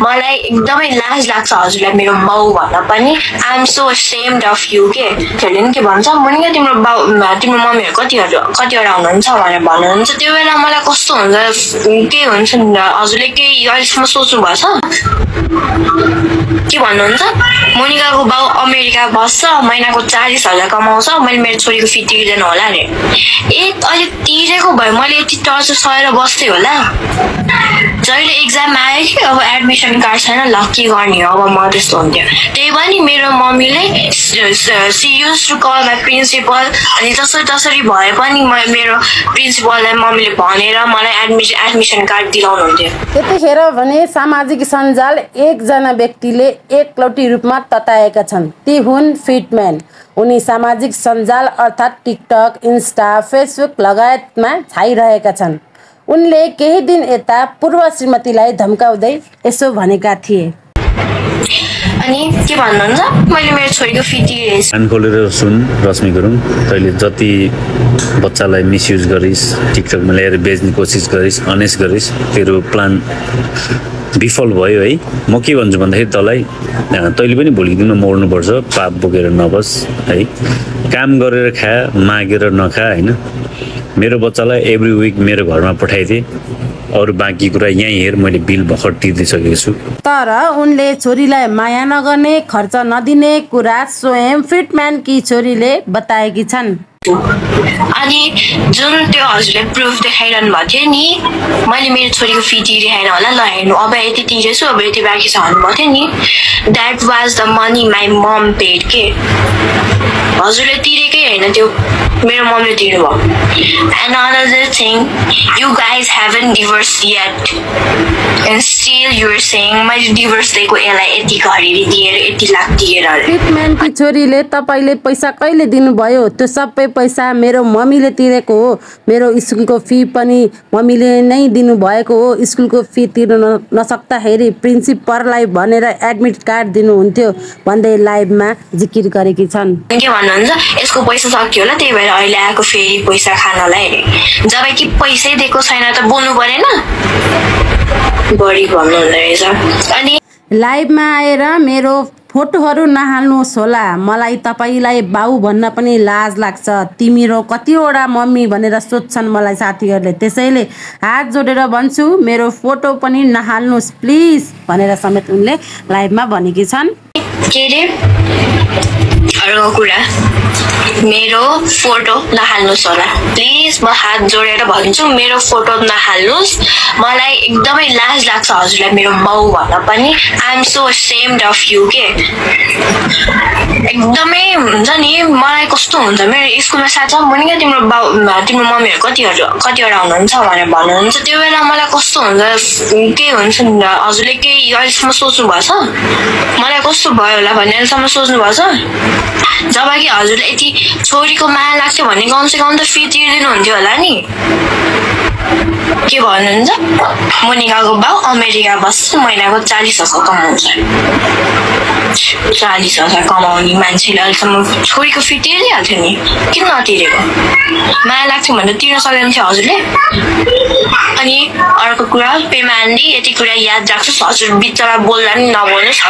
मलाई एकदमै लाज लाग्छ हजुरलाई मेरो बाउ भन्न पनि I am so ashamed of you के त्यसले के भन्छ मोनिका तिम्रो बाउ तिम्रो मम्मीहरु कतिवटा हुनुहुन्छ भनेर भन्नुहुन्छ त्यो बेला मलाई कस्तो हुन्छ के हुन्छ हजुरले के अहिलेसम्म सोच्नु भएछ के भन्नुहुन्छ मोनिकाको बाउ अमेरिका बस्छ महिनाको 40,000 कमाउँछ मैले मेरो छोरीको फी तिर्दैन होला नि अहिले तिरेको भए मैले यति टर्चर सहेर बस्थे होला जहिले एक्जाम आयो कि अब एडमिसन कार्ड छैन ल के गर्ने अब म त्यस्तो हुन्थ्यो त्यही पनि मेरो मम्मीले she used to call my principal अनि जसरी भए पनि मेरो प्रिन्सिपललाई मम्मीले भनेर मलाई एडमिसन कार्ड दिलाउनुहुन्थ्यो त्यतिखेर भने सामाजिक सञ्जाल एकजना व्यक्तिले एकलौटी रूपमा तताएका छन् ती हुन् फिटम्यान उनी सामाजिक सञ्जाल अर्थात् टिकटक इन्स्टा फेसबुक लगायतमा छाइरहेका छन् उनले केही दिन यता पूर्व श्रीमतीलाई धम्काउँदै यसो भनेका थिए अनि के भन्नुहुन्छ मैले मेरो छोरीको फी तिरेछु कान खोलेर सुन रश्मि गुरुङ तैले जति बच्चालाई मिसयुज गरिस् टिकटकमा ल्याएर बेच्ने कोसिस गरिस् अनेस गरिस् तेरो प्लान विफल भयो है म के भन्छु भन्दाखेरि तँलाई तैले पनि भोलिको दिनमा मर्नुपर्छ पाप बोकेर नबस है काम गरेर खा मागेर नखा हैन मेरो बच्चालाई एभ्री विक मेरो घरमा पठाइदिए अरु बाँकी कुरा यही हेर मैले बिल भर्खर तिर्दिसकेको छु तर उनले छोरीलाई माया नगर्ने खर्च नदिने कुरा स्वयं फिटम्यान की छोरीले बताएकी छन् अनि जुन त्यो हजुरले प्रुफ देखाइरहनु भएको थियो नि मैले मेरो छोरीको फी तिरेन होला ल हेर्नु अब यति तिरेछु अब यति बाँकी छ भन्नुभएको थियो नि that was the money my mom paid के हजुरले तिरेकै होइन त्यो मेरो मम्मीले तिर्नु भयो and another thing you guys haven't divorce yet and still you are saying मैले डिभोर्स दिएको यसलाई यति घरेरी दिएर यति लाख दिएर फिटम्यान की छोरीले तपाईले पैसा कहिले दिनुभयो त्यो सबै पैसा मेरो मम्मीले तिरेको हो मेरो स्कुलको फी पनि मम्मीले नै दिनु भएको हो स्कुलको फी तिर्न नसक्दाखेरि प्रिन्सिपललाई भनेर एडमिट कार्ड दिनुहुन्थ्यो भन्दै लाइभमा जिकिर गरेकी छन् के भन्नुहुन्छ यसको पैसा सक्यो होला त्यही भएर अहिले आएको फेरि पैसा खानलाई अरे जब कि पैसै दिएको छैन त बोल्नु परेन बढी भन्नुहुँदो रहेछ अनि लाइभमा आएर मेरो फोटोहरू नहाल्नुहोस् होला मलाई तपाईलाई बाउ भन्न पनि लाज लाग्छ तिम्रो कतिवटा मम्मी भनेर सोध्छन् मलाई साथीहरूले त्यसैले हात जोडेर भन्छु मेरो फोटो पनि नहाल्नुहोस् प्लिज भनेर समेत उनले लाइभमा भनेकी छन् के रे अर्को कुरा मेरो फोटो नहाल्नुहोस् होला प्लिज म हात जोडेर भन्छु मेरो फोटो नहाल्नुहोस् मलाई एकदमै लाज लाग्छ हजुरलाई मेरो बाउ भन्न पनि I am so ashamed of you के एकदमै हुन्छ नि मलाई कस्तो हुन्छ मेरो स्कुलमा साथी मोनिका तिम्रो बाउ तिम्रो मम्मीहरु कतिवटा हुनुहुन्छ भनेर भन्नुहुन्छ त्यो बेला मलाई कस्तो हुन्छ के हुन्छ हजुरले के अहिलेसम्म सोच्नु भएछ मलाई कस्तो भयो होला भन्ने अहिलेसम्म सोच्नु भएछ जब कि हजुरले यति छोरीको माया लाग्थ्यो भने कमसे कम त फी तिर्दिनु हुन्थ्यो होला नि के भन्नुहुन्छ मोनिकाको बाउ अमेरिका बस्छ महिनाको 40,000 कमाउँछ 40,000 कमाउने मान्छेले अहिलेसम्म छोरीको फी तिरिहाल्थ्यो नि किन नतिरेको माया लाग्थ्यो भने तिर्न सक्दैन थियो हजुरले अनि अर्को कुरा पेमान्डी यति कुरा याद राख्नुहोस् हजुर बिचमा बोल्दा नि नबोल्नुहोस्